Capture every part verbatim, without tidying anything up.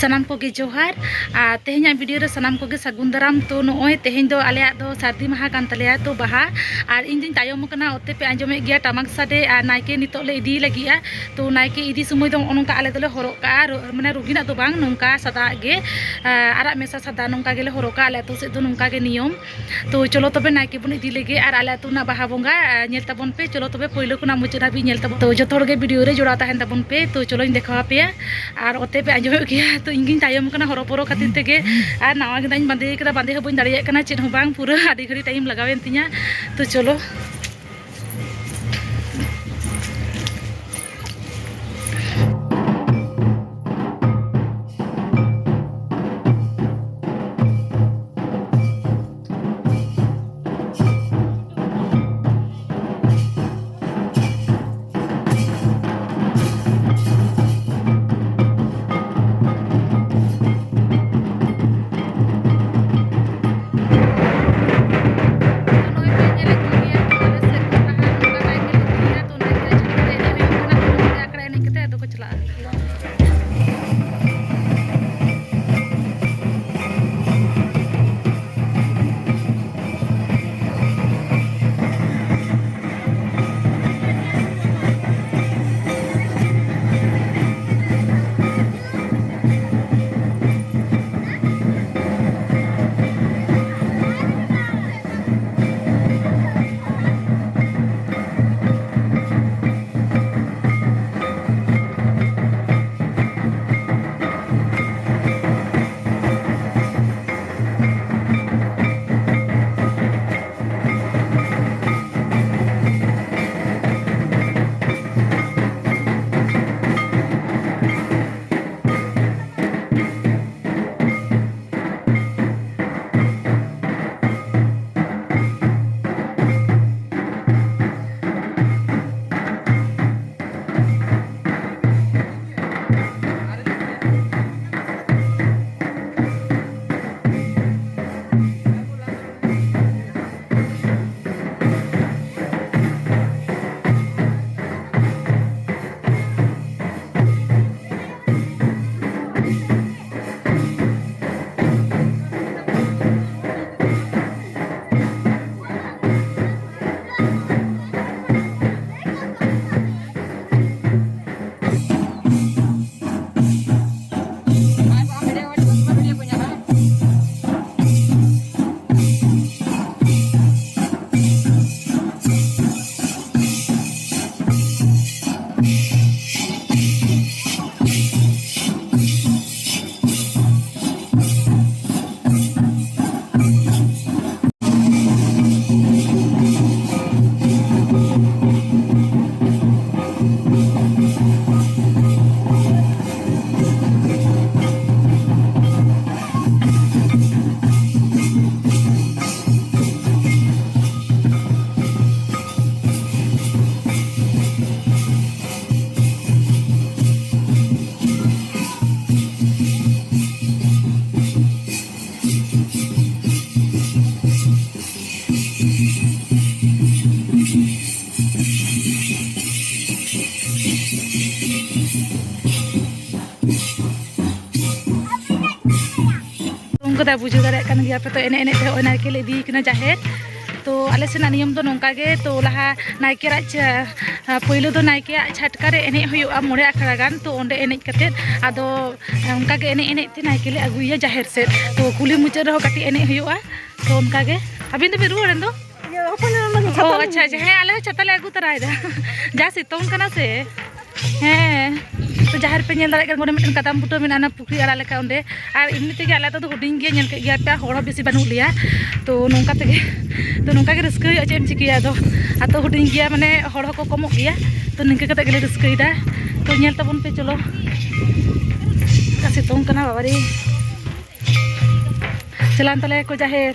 ᱥᱟᱱᱟᱢ ᱠᱚᱜᱮ ᱡᱚᱦᱟᱨ᱾ ᱟᱨ ᱛᱮᱦᱮᱧᱟᱜ ᱵᱷᱤᱰᱤᱭᱳ ᱨᱮ ᱥᱟᱱᱟᱢ ᱠᱚᱜᱮ ᱥᱟᱹᱜᱩᱱ ᱫᱟᱨᱟᱢ᱾ ᱛᱚ, ᱱᱚᱜᱼᱚᱭ ᱛᱮᱦᱮᱧ ᱫᱚ ᱟᱞᱮᱭᱟᱜ ᱫᱚ ᱥᱟᱹᱨᱫᱤ ᱢᱟᱦᱟ ᱠᱟᱱ ᱛᱟᱞᱮᱭᱟ, ᱛᱚ ᱵᱟᱦᱟ᱾ ᱟᱨ ᱤᱧ ᱫᱚᱧ ᱛᱟᱭᱚᱢ ᱟᱠᱟᱱᱟ, ᱚᱛᱮ ᱯᱮ ᱟᱸᱡᱚᱢᱮᱫ ᱜᱮᱭᱟ ᱴᱟᱢᱟᱠ ᱥᱟᱰᱮ᱾ ᱟᱨ ᱱᱟᱭᱠᱮ ᱱᱤᱛᱚᱜ ᱞᱮ ᱤᱫᱤᱭᱮ ᱞᱟᱹᱜᱤᱫᱼᱟ᱾ ᱛᱚ, ᱱᱟᱭᱠᱮ ᱤᱫᱤ ᱥᱚᱢᱚᱭ ᱫᱚ ᱱᱚᱜᱼᱚ ᱱᱚᱝᱠᱟ ᱟᱞᱮ ᱫᱚᱞᱮ ᱦᱚᱨᱚᱜ ᱠᱟᱜᱼᱟ, ᱨᱚ-, ᱢᱟᱱᱮ ᱨᱚᱜᱤᱱᱟᱜ ᱫᱚ ᱵᱟᱝ, ᱱᱚᱝᱠᱟ ᱥᱟᱫᱟᱣᱟᱜ ᱜᱮ, ᱟᱨᱟᱜ ᱢᱮᱥᱟ ᱥᱟᱫᱟ, ᱱᱚᱝᱠᱟ ᱜᱮᱞᱮ ᱦᱚᱨᱚᱜᱟ᱾ ᱟᱞᱮ ᱟᱹᱛᱩ ᱥᱮᱫ ᱫᱚ ᱱᱚᱝᱠᱟ ᱜᱮ ᱱᱤᱭᱚᱢ᱾ ᱛᱚ, ᱪᱚᱞᱚ ᱛᱚᱵᱮ ᱱᱟᱭᱠᱮ ᱵᱚᱱ ᱤᱫᱤ ᱞᱮᱜᱮ ᱟᱨ ᱟᱞᱮ ᱟᱹᱛᱩ ᱨᱮᱱᱟᱜ ᱵᱟᱦᱟ ᱵᱚᱸᱜᱟ, ᱟ, ᱧᱮᱞ ᱛᱟᱵᱚᱱ ᱯᱮ᱾ ᱪᱚᱞᱚ ᱛᱚᱵᱮ ᱯᱳᱭᱞᱳ ᱠᱷᱚᱱᱟᱜ ᱢᱩᱪᱟᱹᱫ ᱦᱟᱹᱵᱤᱡ ᱧᱮᱞ ᱛᱟᱵᱚᱱ᱾ ᱛᱚ, ᱡᱚᱛᱚ ᱦᱚᱲ ᱜᱮ ᱵᱷᱤᱰᱤᱭᱳ ᱨᱮ ᱡᱚᱲᱟᱣ ᱛᱟᱦᱮᱱ ᱛᱟᱵᱚᱱ ᱯᱮ᱾ ᱛᱚ, ᱪᱚᱞᱚᱧ ᱫᱮᱠᱷᱟᱣ ᱟᱯᱮᱭᱟ᱾ ᱟᱨ ᱚᱛᱮ ᱯᱮ ᱟᱸᱡᱚᱢᱮᱫ ᱜᱮᱭᱟ, ᱛᱚ ᱤᱧ ᱜᱤᱧ ᱛᱟᱭᱚᱢ ᱠᱟᱱᱟ ᱦᱚᱨᱚ ᱵᱚᱨᱚ ᱠᱷᱟᱹᱛᱤᱨ ᱛᱮᱜᱮ᱾ ᱟᱨ ᱱᱟᱣᱟ ᱜᱮᱸᱫᱟᱜ ᱤᱧ ᱵᱟᱸᱫᱮ ᱠᱟᱫᱟ, ᱵᱟᱸᱫᱮ ᱦᱚᱸ ᱵᱟᱹᱧ ᱫᱟᱲᱮᱭᱟᱜ ᱠᱟᱱᱟ, ᱪᱮᱫ ᱦᱚᱸ ᱵᱟᱝ, ᱯᱩᱨᱟᱹ ᱟᱹᱰᱤ ᱜᱷᱟᱹᱲᱤᱡ ᱴᱟᱭᱤᱢ ᱞᱟᱜᱟᱣᱮᱱ ᱛᱤᱧᱟ᱾ ᱛᱚ, ᱪᱚᱞᱚ᱾ ᱱᱚᱜᱼᱚᱭ ᱯᱮ ᱧᱮᱞᱮᱫ ᱠᱚᱜᱮᱭᱟ, ᱠᱚᱫᱟ ᱵᱩᱡᱷᱟᱹᱣ ᱫᱟᱲᱮᱭᱟᱜ ᱠᱟᱱ ᱜᱮᱭᱟ ᱯᱮ᱾ ᱛᱚ, ᱮᱱᱮᱡ ᱮᱱᱮᱡ ᱛᱮ ᱦᱚᱸᱜᱼᱚᱭ ᱱᱟᱭᱠᱮ ᱞᱮ ᱤᱫᱤᱭᱮ ᱠᱟᱱᱟ ᱡᱟᱦᱮᱨ᱾ ᱛᱚ, ᱟᱞᱮ ᱥᱮᱱᱟᱜ ᱱᱤᱭᱚᱢ ᱫᱚ ᱱᱚᱝᱠᱟ ᱜᱮ᱾ ᱛᱚ, ᱞᱟᱦᱟ ᱱᱟᱭᱠᱮ ᱨᱟᱡᱽ, ᱟ, ᱯᱳᱭᱞᱳ ᱫᱚ ᱱᱟᱭᱠᱮᱭᱟᱜ ᱪᱷᱟᱴᱠᱟ ᱨᱮ ᱮᱱᱮᱡ ᱦᱩᱭᱩᱜᱼᱟ ᱢᱚᱬᱮ ᱟᱠᱷᱲᱟ ᱜᱟᱱ᱾ ᱛᱚ, ᱚᱸᱰᱮ ᱮᱱᱮᱡ ᱠᱟᱛᱮᱫ ᱟᱫᱚ ᱚᱱᱠᱟ ᱜᱮ ᱮᱱᱮᱡ ᱮᱱᱮᱡ ᱛᱮ ᱱᱟᱭᱠᱮ ᱞᱮ ᱟᱹᱜᱩᱭᱮᱭᱟ ᱡᱟᱦᱮᱨ ᱥᱮᱫ᱾ ᱛᱚ, ᱠᱩᱞᱦᱤ ᱢᱩᱪᱟᱹᱫ ᱨᱮᱦᱚᱸ ᱠᱟᱹᱴᱤᱡ ᱮᱱᱮᱡ ᱦᱩᱭᱩᱜᱼᱟ᱾ ᱛᱚ, ᱚᱱᱠᱟ ᱜᱮ᱾ ᱟᱹᱵᱤᱱ ᱫᱚᱵᱤᱱ ᱨᱩᱣᱟᱹᱲ ᱮᱱ ᱫᱚ? ᱤᱭᱟᱹ, ᱦᱚᱯᱚᱱ ᱮᱨᱟ ᱚᱱᱟ ᱫᱚ ᱚ, ᱪᱷᱟᱛᱟ ᱟᱪᱪᱷᱟ, ᱞᱤᱧ ᱟᱪᱪᱷᱟ᱾ ᱦᱮᱸ, ᱟᱞᱮ ᱦᱚᱸ ᱪᱷᱟᱛᱟ ᱞᱮ ᱟᱹᱜᱩ ᱛᱚᱨᱟᱭᱮᱫᱟ᱾ ᱡᱟ ᱥᱤᱛᱩᱝ ᱠᱟᱱᱟ ᱥᱮ᱾ ᱦᱮᱸ, ᱛᱚ ᱡᱟᱦᱮᱨ ᱯᱮ ᱧᱮᱞ ᱫᱟᱲᱮᱭᱟᱜ ᱠᱟᱱᱟ, ᱚᱸᱰᱮ ᱢᱤᱫᱴᱮᱱ ᱠᱟᱫᱟᱢ ᱵᱩᱴᱟᱹ ᱢᱮᱱᱟᱜᱼᱟ, ᱚᱱᱟ ᱯᱩᱠᱷᱨᱤ ᱟᱲᱟ ᱞᱮᱠᱟ ᱚᱸᱰᱮ᱾ ᱟᱨ ᱮᱢᱱᱤ ᱛᱮᱜᱮ ᱟᱞᱮ ᱟᱹᱛᱩ ᱫᱚ ᱦᱩᱰᱤᱧ ᱜᱮᱭᱟ, ᱧᱮᱞ ᱠᱮᱫ ᱜᱮᱭᱟ ᱯᱮ, ᱦᱚᱲ ᱦᱚᱸ ᱵᱮᱥᱤ ᱵᱟᱹᱱᱩᱜ ᱞᱮᱭᱟ᱾ ᱛᱚ ᱱᱚᱝᱠᱟ ᱛᱮᱜᱮ, ᱛᱚ ᱱᱚᱝᱠᱟ ᱜᱮ ᱨᱟᱹᱥᱠᱟᱹ ᱦᱩᱭᱩᱜᱼᱟ, ᱪᱮᱫ ᱮᱢ ᱪᱤᱠᱟᱹᱭᱟ ᱟᱫᱚ᱾ ᱟᱹᱛᱩ ᱦᱩᱰᱤᱧ ᱜᱮᱭᱟ, ᱢᱟᱱᱮ ᱦᱚᱲ ᱦᱚᱸᱠᱚ ᱠᱚᱢᱚᱜ ᱜᱮᱭᱟ᱾ ᱛᱚ ᱱᱤᱝᱠᱟᱹ ᱠᱟᱛᱮ ᱜᱮᱞᱮ ᱨᱟᱹᱥᱠᱟᱹᱭᱮᱫᱟ᱾ ᱛᱚ ᱧᱮᱞ ᱛᱟᱵᱚᱱ ᱯᱮ, ᱪᱚᱞᱚ᱾ ᱚᱱᱠᱟ ᱥᱤᱛᱩᱝ ᱠᱟᱱᱟ ᱵᱟᱵᱟᱨᱮ᱾ ᱪᱟᱞᱟᱣᱮᱱ ᱛᱟᱞᱮᱭᱟ ᱠᱚ ᱡᱟᱦᱮᱨ᱾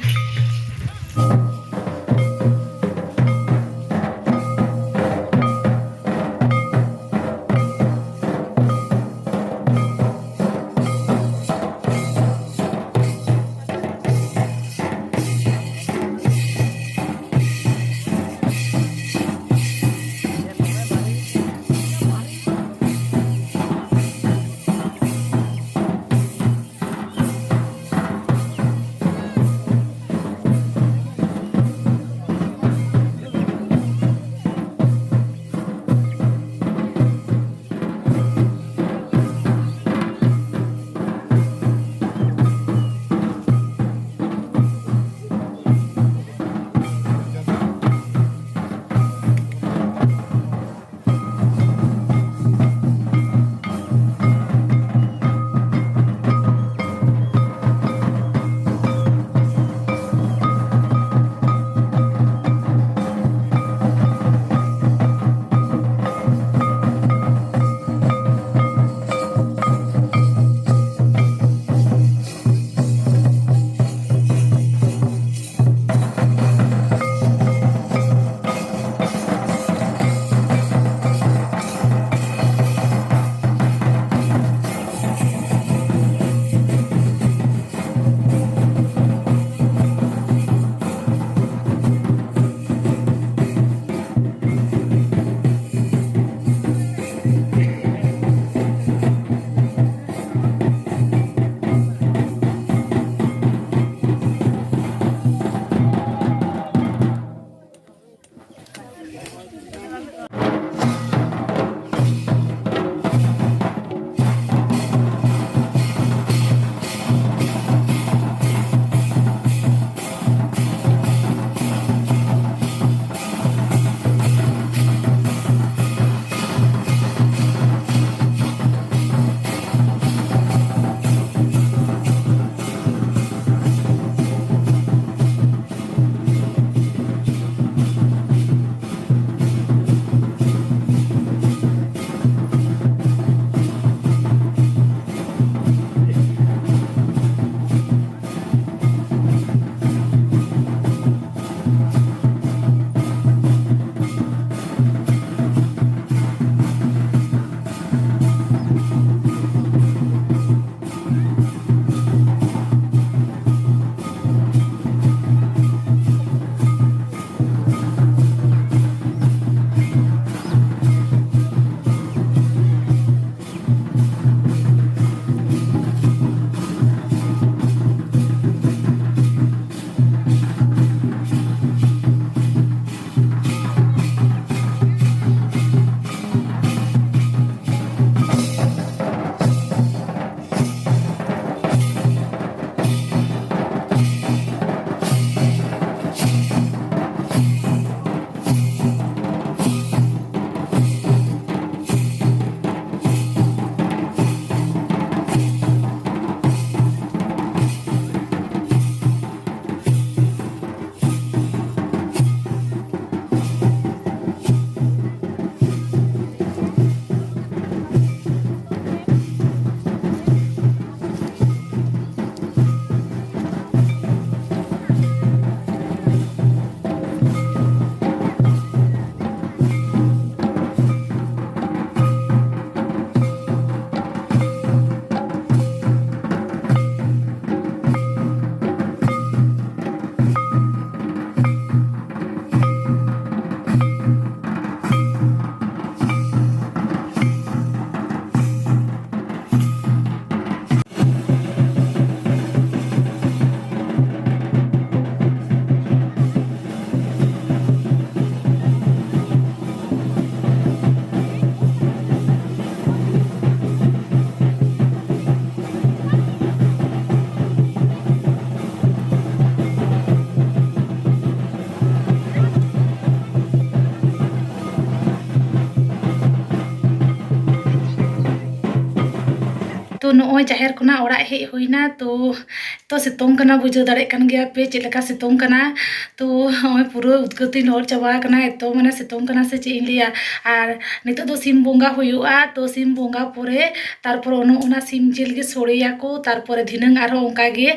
ᱱᱚᱜᱼᱚᱭ ᱡᱟᱦᱮᱨ ᱠᱷᱚᱱᱟᱜ ᱚᱲᱟᱜ ᱦᱮᱡ ᱦᱩᱭᱱᱟ᱾ ᱛᱚ, ᱛᱚ ᱥᱤᱛᱩᱝ ᱠᱟᱱᱟ, ᱵᱩᱡᱷᱟᱹᱣ ᱫᱟᱲᱮᱭᱟᱜ ᱠᱟᱱ ᱜᱮᱭᱟ ᱯᱮ ᱪᱮᱫ ᱞᱮᱠᱟ ᱥᱤᱛᱩᱝ ᱠᱟᱱᱟ᱾ ᱛᱚ ᱱᱚᱜᱼᱚᱭ ᱯᱩᱨᱟᱹ ᱩᱫᱽᱜᱟᱹᱨ ᱛᱮᱧ ᱞᱚᱦᱚᱫ ᱪᱟᱵᱟ ᱟᱠᱟᱱᱟ, ᱮᱛᱚ ᱢᱟᱱᱮ ᱥᱤᱛᱩᱝ ᱠᱟᱱᱟ ᱥᱮ ᱪᱮᱫ ᱤᱧ ᱞᱟᱹᱭᱟ᱾ ᱟᱨ ᱱᱤᱛᱚᱜ ᱫᱚ ᱥᱤᱢ ᱵᱚᱸᱜᱟ ᱦᱩᱭᱩᱜᱼᱟ᱾ ᱛᱚ ᱥᱤᱢ ᱵᱚᱸᱜᱟ ᱯᱚᱨᱮ ᱛᱟᱨᱯᱚᱨᱮ ᱚᱱᱮ ᱚᱱᱟ ᱥᱤᱢ ᱡᱤᱞ ᱜᱮ ᱥᱚᱲᱮᱭᱟᱠᱚ, ᱛᱟᱨᱯᱚᱨᱮ ᱫᱷᱤᱱᱟᱹᱝ ᱟᱨᱦᱚᱸ ᱚᱱᱠᱟ ᱜᱮ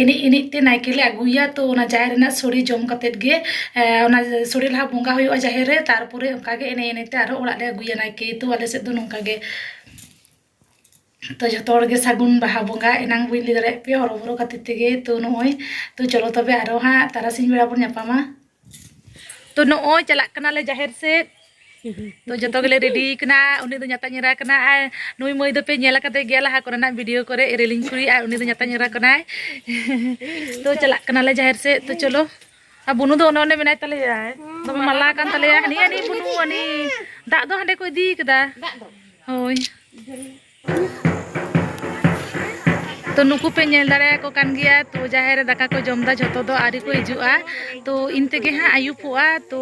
ᱮᱱᱮᱡ ᱮᱱᱮᱡ ᱛᱮ ᱱᱟᱭᱠᱮ ᱞᱮ ᱟᱹᱜᱩᱭᱟ᱾ ᱛᱚ ᱚᱱᱟ ᱡᱟᱦᱮᱨ ᱨᱮᱱᱟᱜ ᱥᱚᱲᱮ ᱡᱚᱢ ᱠᱟᱛᱮᱫ ᱜᱮ, ᱮ, ᱚᱱᱟ ᱥᱚᱲᱮ ᱞᱟᱦᱟ ᱵᱚᱸᱜᱟ ᱦᱩᱭᱩᱜᱼᱟ ᱡᱟᱦᱮᱨ ᱨᱮ, ᱛᱟᱨᱯᱚᱨᱮ ᱚᱱᱠᱟ ᱜᱮ ᱮᱱᱮᱡ ᱮᱱᱮᱡ ᱛᱮ ᱟᱨᱦᱚᱸ ᱚᱲᱟᱜ ᱞᱮ ᱟᱹᱜᱩᱭᱟ ᱱᱟᱭᱠᱮ᱾ ᱛᱚ ᱟᱞᱮ ᱥᱮᱫ ᱫᱚ ᱱᱚᱝᱠᱟ ᱜᱮ᱾ ᱛᱚ ᱡᱷᱚᱛᱚ ᱦᱚᱲ ᱜᱮ ᱥᱟᱹᱜᱩᱱ ᱵᱟᱦᱟ ᱵᱚᱸᱜᱟ᱾ ᱮᱱᱟᱝ ᱵᱟᱹᱧ ᱞᱟᱹᱭ ᱫᱟᱲᱮᱭᱟᱜ ᱯᱮᱭᱟ ᱦᱚᱨᱚᱵᱚᱨᱚ ᱠᱷᱟᱹᱛᱤᱨ ᱛᱮᱜᱮ᱾ ᱛᱚ ᱱᱚᱜᱼᱚᱭ, ᱛᱚ ᱪᱚᱞᱚ ᱛᱚᱵᱮ ᱟᱨᱚ ᱦᱟᱸᱜ ᱛᱟᱨᱟᱥᱤᱧ ᱵᱮᱲᱟ ᱵᱚᱱ ᱧᱟᱯᱟᱢᱟ᱾ ᱛᱚ ᱱᱚᱜᱼᱚᱭ ᱪᱟᱞᱟᱜ ᱠᱟᱱᱟᱞᱮ ᱡᱟᱦᱮᱨ ᱥᱮᱫ᱾ ᱛᱚ ᱡᱚᱛᱚ ᱜᱮᱞᱮ ᱨᱮᱰᱤ ᱠᱟᱱᱟ᱾ ᱩᱱᱤ ᱫᱚ ᱧᱟᱛᱟᱧ ᱮᱨᱟ ᱠᱟᱱᱟ, ᱟᱨ ᱱᱩᱭ ᱢᱟᱹᱭ ᱫᱚᱯᱮ ᱧᱮᱞ ᱟᱠᱟᱫᱮ ᱜᱮᱭᱟ ᱞᱟᱦᱟ ᱠᱚᱨᱮᱱᱟᱜ ᱵᱷᱤᱰᱤᱭᱳ ᱠᱚᱨᱮ, ᱮᱨᱮᱞᱤᱧ ᱠᱩᱲᱤ, ᱟᱨ ᱩᱱᱤ ᱫᱚ ᱧᱟᱛᱟᱧ ᱮᱨᱟ ᱠᱟᱱᱟᱭ᱾ ᱛᱚ ᱪᱟᱞᱟᱜ ᱠᱟᱱᱟᱞᱮ ᱡᱟᱦᱮᱨ ᱥᱮᱫ᱾ ᱛᱚ ᱪᱚᱞᱚ᱾ ᱟᱨ ᱵᱩᱱᱩ ᱫᱚ ᱚᱱᱮ ᱚᱸᱰᱮ ᱢᱮᱱᱟᱭ ᱛᱟᱞᱮᱭᱟᱭ, ᱫᱚᱢᱮ ᱢᱟᱞᱟ ᱠᱟᱱ ᱛᱟᱞᱮᱭᱟ᱾ ᱦᱟᱹᱱᱤ ᱦᱟᱹᱱᱤ ᱵᱩᱱᱩ ᱦᱟᱹᱱᱤ ᱫᱟᱜ ᱫᱚ ᱦᱟᱸᱰᱮ ᱠᱚ ᱤᱫᱤ ᱠᱟᱫᱟ᱾ ᱦᱳᱭ᱾ ᱛᱚ ᱱᱩᱠᱩ ᱯᱮ ᱧᱮᱞ ᱫᱟᱲᱮᱭᱟᱠᱚ ᱠᱟᱱ ᱜᱮᱭᱟ᱾ ᱛᱚ ᱡᱟᱦᱮᱨ ᱨᱮ ᱫᱟᱠᱟ ᱠᱚ ᱡᱚᱢ ᱫᱟ, ᱡᱷᱚᱛᱚ ᱫᱚ ᱟᱹᱣᱨᱤ ᱠᱚ ᱦᱤᱡᱩᱜᱼᱟ᱾ ᱛᱚ ᱤᱧ ᱛᱮᱜᱮ ᱦᱟᱸᱜ ᱟᱹᱭᱩᱵᱚᱜᱼᱟ᱾ ᱛᱚ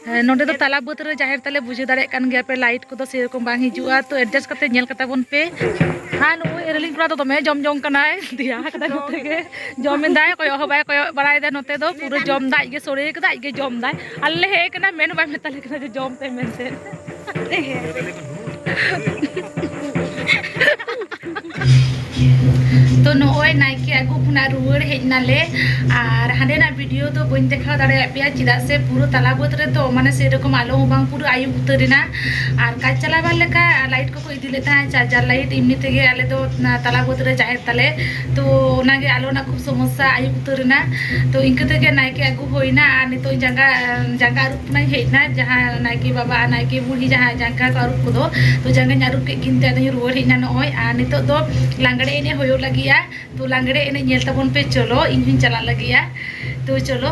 ᱦᱮᱸ, ᱱᱚᱸᱰᱮ ᱫᱚ ᱛᱟᱞᱟ ᱵᱟᱹᱫᱽ ᱨᱮ ᱡᱟᱦᱮᱨ ᱛᱟᱞᱮ, ᱵᱩᱡᱷᱟᱹᱣ ᱫᱟᱲᱮᱭᱟᱜ ᱠᱟᱱ ᱜᱮᱭᱟ ᱯᱮ, ᱞᱟᱭᱤᱴ ᱠᱚᱫᱚ ᱥᱮᱨᱚᱠᱚᱢ ᱵᱟᱝ ᱦᱤᱡᱩᱜᱼᱟ᱾ ᱛᱚ ᱮᱰᱡᱟᱥᱴ ᱠᱟᱛᱮ ᱧᱮᱞ ᱠᱟᱛᱟ ᱵᱚᱱ ᱯᱮ᱾ ᱟᱨ ᱱᱩᱜᱼᱩᱭ ᱮᱨᱮᱞᱤᱧ ᱠᱚᱲᱟ ᱫᱚ ᱫᱚᱢᱮ ᱡᱚᱢ ᱡᱚᱝ ᱠᱟᱱᱟᱭ, ᱫᱮᱭᱟ ᱠᱟᱫᱟᱭ ᱱᱚᱛᱮ ᱜᱮ, ᱡᱚᱢ ᱮᱫᱟᱭ, ᱠᱚᱭᱚᱜ ᱦᱚᱸ ᱵᱟᱭ ᱠᱚᱭᱚᱜ ᱵᱟᱲᱟᱭᱮᱫᱟ ᱱᱚᱛᱮ ᱫᱚ, ᱯᱩᱨᱟᱹ ᱡᱚᱢ ᱫᱟᱭ, ᱟᱡ ᱜᱮ ᱥᱚᱲᱮ ᱠᱟᱫᱟ, ᱟᱡ ᱜᱮ ᱡᱚᱢ ᱫᱟᱭ᱾ ᱟᱞᱮ ᱞᱮ ᱦᱮᱡ ᱠᱟᱱᱟ, ᱢᱮᱱ ᱦᱚᱸ ᱵᱟᱭ ᱢᱮᱛᱟ ᱞᱮ ᱠᱟᱱᱟ ᱡᱮ ᱡᱚᱢ ᱯᱮ ᱢᱮᱱᱛᱮ᱾ ᱛᱚ ᱱᱚᱜᱼᱚᱭ ᱱᱟᱭᱠᱮ ᱟᱹᱜᱩ ᱠᱷᱚᱱᱟᱜ ᱨᱩᱣᱟᱹᱲ ᱦᱮᱡ ᱱᱟᱞᱮ, ᱟᱨ ᱦᱟᱸᱰᱮᱱᱟᱜ ᱵᱷᱤᱰᱤᱭᱳ ᱫᱚ ᱵᱟᱹᱧ ᱫᱮᱠᱷᱟᱣ ᱫᱟᱲᱮᱭᱟᱜ ᱯᱮᱭᱟ, ᱪᱮᱫᱟᱜ ᱥᱮ ᱯᱩᱨᱟᱹ ᱛᱟᱞᱟ ᱵᱟᱹᱫᱽ ᱨᱮᱛᱚ, ᱢᱟᱱᱮ ᱥᱮᱨᱚᱠᱚᱢ ᱟᱞᱚ ᱦᱚᱸ ᱵᱟᱝ, ᱯᱩᱨᱟᱹ ᱟᱹᱭᱩᱵ ᱩᱛᱟᱹᱨ ᱮᱱᱟ᱾ ᱟᱨ ᱠᱟᱡᱽ ᱪᱟᱞᱟᱣ ᱵᱟᱝ ᱞᱮᱠᱟ ᱞᱟᱭᱤᱴ ᱠᱚᱠᱚ ᱤᱫᱤ ᱞᱮᱫ ᱛᱟᱦᱮᱸᱫ, ᱪᱟᱨᱡᱟᱨ ᱞᱟᱭᱤᱴ, ᱮᱢᱱᱤ ᱛᱮᱜᱮ ᱟᱞᱮ ᱫᱚ ᱚᱱᱟ ᱛᱟᱞᱟ ᱵᱟᱹᱫᱽ ᱨᱮ ᱡᱟᱦᱮᱨ ᱛᱟᱞᱮ, ᱛᱚ ᱚᱱᱟᱜᱮ ᱟᱞᱚ ᱨᱮᱱᱟᱜ ᱠᱷᱩᱵ ᱥᱚᱢᱚᱥᱥᱟ, ᱟᱹᱭᱩᱵ ᱩᱛᱟᱹᱨ ᱮᱱᱟ᱾ ᱛᱚ ᱤᱱᱠᱟᱹ ᱛᱮᱜᱮ ᱱᱟᱭᱠᱮ ᱟᱹᱜᱩ ᱦᱩᱭᱱᱟ, ᱟᱨ ᱱᱤᱛᱚᱜ ᱡᱟᱸᱜᱟ, ᱡᱟᱸᱜᱟ ᱟᱹᱨᱩᱵ ᱠᱷᱚᱱᱟᱜ ᱤᱧ ᱦᱮᱡ ᱮᱱᱟ, ᱡᱟᱦᱟᱸ ᱱᱟᱭᱠᱮ ᱵᱟᱵᱟ ᱟᱨ ᱱᱟᱭᱠᱮ ᱵᱩᱲᱦᱤ ᱡᱟᱦᱟᱸ ᱡᱟᱸᱜᱟ ᱠᱚ ᱟᱹᱨᱩᱵ ᱠᱚᱫᱚ, ᱛᱚ ᱡᱟᱸᱜᱟᱧ ᱟᱹᱨᱩᱵ ᱠᱮᱫ ᱠᱤᱱ ᱛᱮ ᱟᱫᱚᱧ ᱨᱩᱣᱟᱹᱲ ᱦᱮᱡ ᱮᱱᱟ ᱱᱚᱜᱼᱚᱭ᱾ ᱟᱨ ᱱᱤᱛᱚᱜ ᱫᱚ ᱞᱟᱜᱽᱲᱮ ᱮᱱᱮᱡ ᱦᱩᱭᱩᱜ ᱞᱟᱹᱜᱤᱫᱼᱟ᱾ ᱛᱚ ᱞᱟᱜᱽᱲᱮ ᱮᱱᱮᱡ ᱧᱮᱞ ᱛᱟᱵᱚᱱ ᱯᱮ, ᱪᱚᱞᱚ ᱤᱧ ᱦᱚᱸᱧ ᱪᱟᱞᱟᱜ ᱞᱟᱹᱜᱤᱫᱼᱟ᱾ ᱛᱚ ᱪᱚᱞᱚ᱾